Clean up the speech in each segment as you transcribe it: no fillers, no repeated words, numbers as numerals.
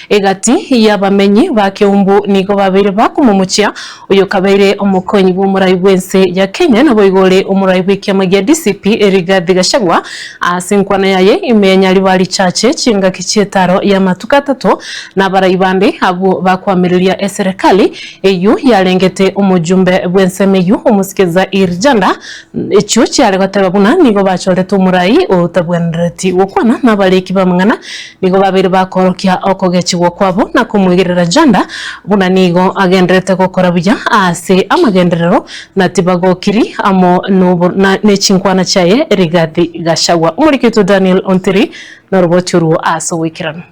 Egati y'abamenyi ba Keumbu nigo babeire bakomomochia oyokabeire omokonyi bw'omorai bw'ense ya Kenya naboigo ore omorai bw'ekiama gia DCP Rigathi Gachagua ase enkwana yaye ime ya Nyaribari Chache chingaki chi'etaro y'amatuko atato na abarai bande abwo bakoamereria eserekari eyio yarengete omojumbe bw'ensemo eyio omosike Zair Janda Echio chiare goteba buna nigo bachorete omorai otabwenereti gokwana nabariki b'amang'ana, nigo babeire bakoorokia okogechigwa kwabo na komwegerera Janda buna nigo agendererete gokora buya ase amagenderero na tibagokiri amo ne chinkwana chiaye Rigathi Gachagua. Omoriki oito Daniel Ontiri noroboti orwo ase oboikeranu.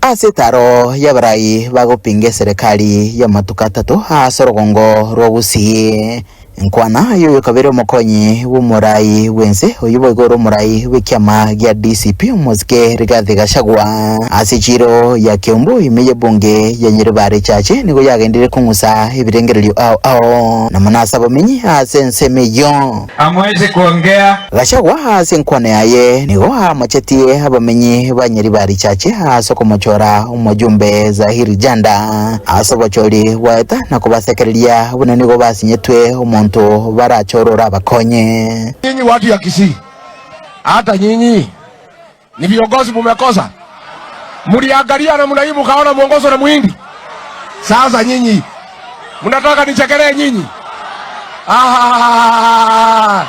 Ase etaro y'abarai bagopinga eserekari y'amatuko atato ase orogongo rwa Gusii. Enkwana y'oyokabere omokonyi bw'omorai bw'ense oyio boigo ore omorai bw'ekiama gia DCP omosike Rigathi Gachagua ase echiiro ya Kiambu ime y'ebunge ya Nyaribari Chache nigo yagenderire kong'usa ebirengererio ao ao na mono ase abamenyi ase ensemo eyio. Hamwezi kuongea. Gachagua ase enkwana yaye nigo amochetie abamenyi ba Nyaribari Chache ase okomochora omojumbe Zahiri Janda ase obochori bwaeta na kobasekereria buna nigo basinyetwe omonto barachore orabakonye. Nyinyi watu ya Kisii, hata nyinyi ni viongozi mumekosa? Muliangalia namna hii mukaona muongozwe na muhindi? Sasa nyinyi mnataka nichekelee nyinyi? Ah,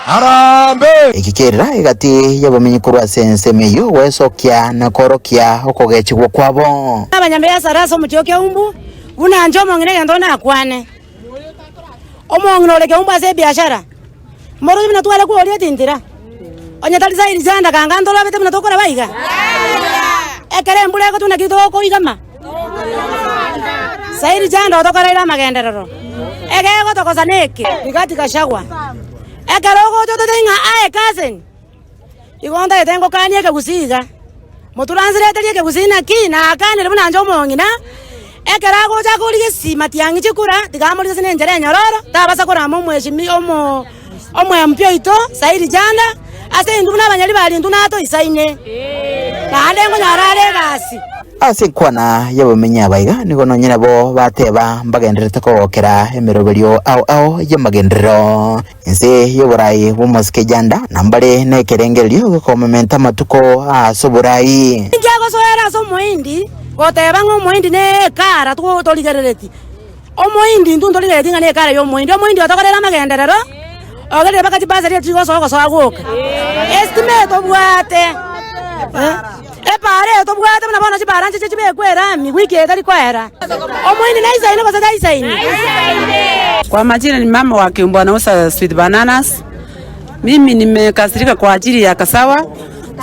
Harambee! Eki kerera egati y'abamenyi korwa ase ensemo eyio gwesokia na koorokia okogechigwa kwabo. Abanyabiasara ase omochie o Keumbu, buna inche omong'ina egento nakwane. Omong'ina ore Keumbu ase ebiashara, Moroche buna tware kworia etintira, onye tari sairi chanda kanga ntorobete buna tokoraba iga? Ekero embura egotwa naki tokoigama? Sairi chanda otokoreire amagenderero, egegotokosa neke? Rigathi Gachagua, ekero ogocha ototebie ng'a aye cousin, igo ntagete ngokanie ekegusii iga, motranslaterie ekegusii naki? Nakanire buna inche omong'ina. Ekero agocha akorigia esimati ang'iche kura, tiga amorigie ase nenchera enyororo, tabasa korama omweshimi omo omoempi oito Sairi Janda, ase intwe buna abanyari baria intwe natoisaine, naende nkonyora are egasi. Ase enkwana y'abamenyi aba iga nigo nonye nabo bateba mbagendererete kogokera emeroberio ao ao y'amagenderero. Inse y'oboraai bw'omosike Janda, na mbare nekerengererio gekomomenta amatuko ase oboraai. Ninki agosoera ase omohindi goteba ng'a omohindi nekara torigerereti? Omohindi intwe ntorigerereti ng'a nekara y'omohindi. Omohindi otokorere amagenderero, ogerire mpaka chibasari echi chigosoa ogosoa gwoka. Esitima eye tobwate, epaara eye tobwate buna bono chipaara nchiche chibekwe erami wiki eye tari koera. Omohindi naisaine gose taisaini? Kwa majina ni mama wa Kiumbu anauza sweet bananas. Mimi nimekasirika kwa ajili ya Kasawa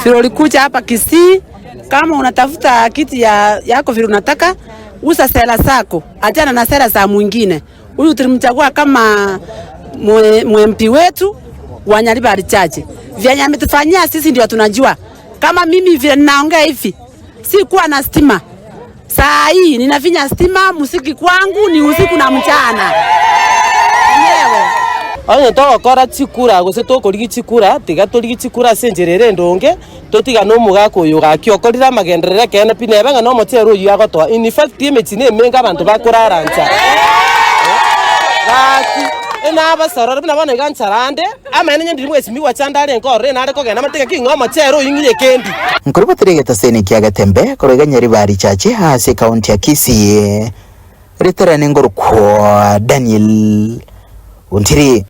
vile ulikuja hapa Kisii, kama unatafuta kiti ya, yako vile unataka uza sera zako, achana na sera za mwingine. Huyu tulimchagua kama mwe, MP wetu wa Nyaribari Chache. Vyenye ametufanyia sisi ndio tunajua. Kama mimi vile ninaongea hivi, sikuwa na stima. Saa hii ninafinya stima, musiki kwangu ni usiku na mchana. Enyewe. Onye togokora chikura gose tokorigia chikura, tiga torigie chikura ase enchera ere endonge, totigane omogaka oyo gaki okorire amagenderero ekeene pi neba ng'a nomochere oyio agotoa. In fact emechie nemenge abanto bakorara nchara. Gaki enabasorore buna bono iga nchara ande. Amaene onye ndiri mwesimigwa chanda arenge ororo nare kogenda amate ng'aki ng'a omochere oyio ng'iye kendi. Nkorubatire egetaseni kia Getembe korwa iga Nyaribari Chache ase ekaunti ya Kisii. Ritarane ngorokwa Daniel Ontiri.